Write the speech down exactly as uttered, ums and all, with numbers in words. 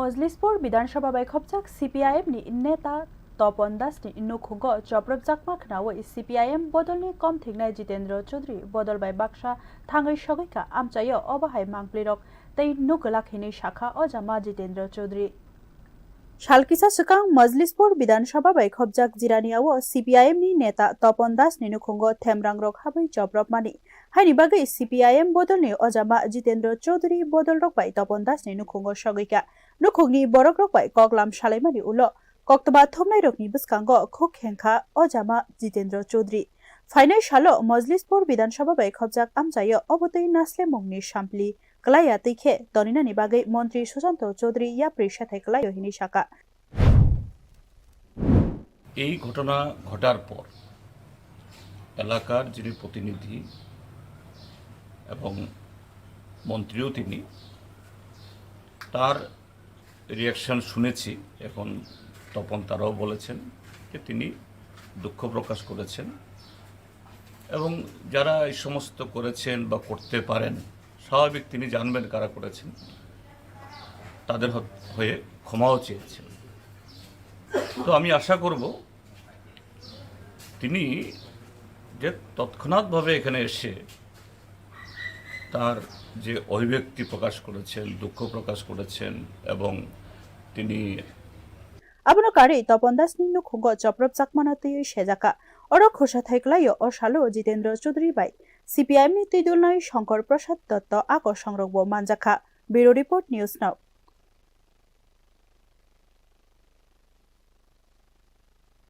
Mojlispur Bidhan Sabha bai khopjak C P I M ni neta Topon Das ni nukhungo chopropjakma khnaui C P I M bodolni kom thingnai Jitendra Chaudhary bodol bai baksa thangwi sogwi kha, amchaio obo hai mangpli rok tei nuk glak hinwi sakha o jama Jitendra Chaudhary. Sal kisa swkang Mojlispur Bidhan Sabha bai khopjak jiraniao C P I M ni neta Topon Das ni nukhungo themrang rok habwi chopropmani. Haini bagwi C P I M bodolni ojama Jitendra Chaudhary bodol rok bai Topon Das ni nukhungo sogwi kha. Nukhungni borok rok bai koklam salaimani ulo koktwma thumnai rokni bwskango khuk khengkha ojama Jitendra Chaudhary. Phainai salo Mojlispur Bidhan Sabha bai khopjak amchaio obo twi naslemungni sampli kwlaiya twi khe toninani bagwi Montri Susanto Chaudhary yapri sethai kwlaio hinwi sakha. এই ঘটনা ঘটার পর এলাকার যিনি প্রতিনিধি এবং মন্ত্রীও তিনি, তার রিয়াকশন শুনেছি। এখন তপন তারাও বলেছেন যে তিনি দুঃখ প্রকাশ করেছেন এবং যারা এই সমস্ত করেছেন বা করতে পারেন, স্বাভাবিক তিনি জানবেন কারা করেছেন, তাদের হ-, হয়ে ক্ষমাও চেয়েছেন। তো আমি আশা করব তিনি যে তৎক্ষণাৎভাবে এখানে এসে তার যে অভিব্যক্তি প্রকাশ করেছেন, দুঃখ প্রকাশ করেছেন এবং তিনি Abono karwi Topon Das ni nukhungo chopropjakmano twiwi sejakha. Oro khursa thai kwlaio o salo Jitendra Chaudhary bai C P I M ni twidulnai Shankar Prasad Dotto ako songrokbo manjakha. Bureau Report, News Now.